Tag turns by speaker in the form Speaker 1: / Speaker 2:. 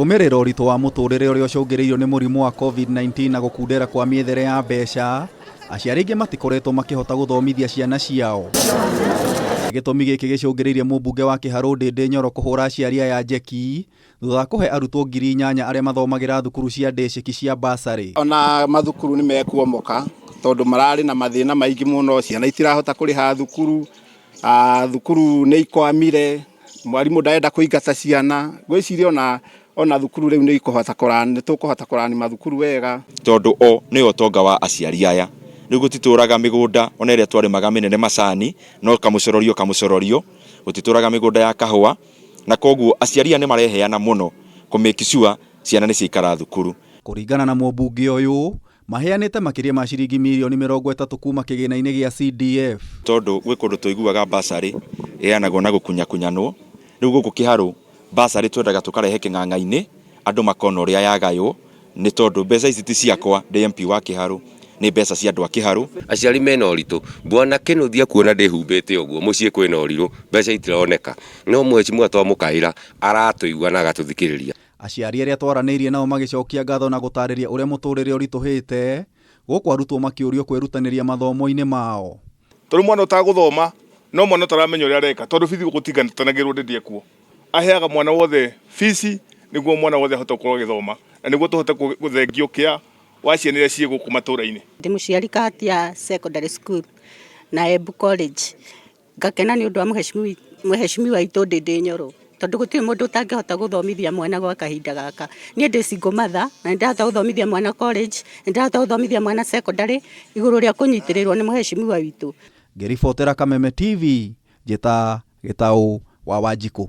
Speaker 1: Kũrũmĩrĩra ũritũ wa mũtũrĩre ũrĩa ũcũngĩrĩirio nĩ mũrimũ wa Covid-19 na gũkundera kwa mĩethere ya mbeca, aciari aingĩ matikoretwo makĩhota gũthomithia ciana ciao. Gĩtũmi gĩkĩ gĩcũngĩrĩirie mũmbunge wa Kĩharũ Ndĩndĩ Nyoro kũhũra aciari aya njeki thutha wa kũhe arutwo 8,000 arĩa mathomagĩra thukuru cia ndĩcĩki cia bursary.
Speaker 2: Ona mathukuru nĩ mekuomoka tondũ mararĩ na mathĩna maingĩ mũno, ciana itirahota kũrĩha thukuru, thukuru nĩ ikwamire, mwarimũ ndarenda kũingata ciana, ngwĩciria ona ona thukuru rĩu nĩ ikũhota kũrani, nĩ tũkũhota kũrani mathukuru wega.
Speaker 3: Tondũ o nĩo ũtonga wa aciari aya. Rĩu gũtitũraga mĩgũnda ona ĩrĩa twarĩmaga mĩnene macani no kamũcororio kamũcororio, gũtitũraga mĩgũnda ya kahũa na koguo aciari aya nĩ mareheana mũno kũ make sure ciana nĩ ciaikara thukuru.
Speaker 1: Kũringana na mũmbunge ũyũ, maheanĩte makĩria ma ciringi mirioni 30 kuma kĩgĩna-inĩ gĩa CDF.
Speaker 3: Tondũ gwĩ kũndũ tũiguaga bursary ĩheanagwo na gũkunyakunyanwo, rĩu gũkũ Kĩharũ bursary twendaga tũkarehe kĩng'ang'a-inĩ andũ makona ũrĩa yagaywo, nĩ tondũ mbeca ici ti ciakwa ndĩ MP wa Kĩharũ, nĩ mbeca cia andũ a Kĩharũ.
Speaker 4: Aciari mena ũritũ, bwana Kĩnuthia kuona ndĩhumbĩte ũguo, mũciĩ kwĩna ũrirũ, mbeca itironeka, no mheshimiwa twamũkaĩra aratũigua na agatũthikĩrĩria.
Speaker 1: Aciari arĩa twaranĩirie nao magĩcokia ngatho na gũtarĩria ũrĩa mũtũrĩre ũritũhĩte, gũkũ arutwo makĩũrio kwĩrutanĩria mathomo-inĩ mao.
Speaker 5: Tondũ mwana ũtagũthoma no mwana ũtaramenya ũrĩa areka, tondũ bithi gũtingatanagĩrwo ndĩndĩ ekuo. Aheaga mwana wothe bici nĩguo mwana wothe ahote gũkorwo agĩthoma na nĩguo tũhote gũthengia ũkĩa wa ciana iria ciĩ gũkũ matũra-inĩ.
Speaker 6: Ndĩ mũciari Kahatia Secondary School na Embu College. Ngakena nĩ ũndũ wa mũhecimiwa witũ Ndĩndĩ Nyoro, tondũ gũtirĩ mũndũ ũtangĩhota gũthomithia mwana gwa kahinda gaka. Niĩ ndĩ single mother na nĩ ndĩrahota gũthomithia mwana college, nĩ ndĩrahota gũthomithia mwana secondary igũrũ rĩa kũnyitĩrĩrwo nĩ mũhecimiwa witũ.
Speaker 1: Ngĩribotera Kameme TV, njĩta Gĩtaũ wa Wanjikũ.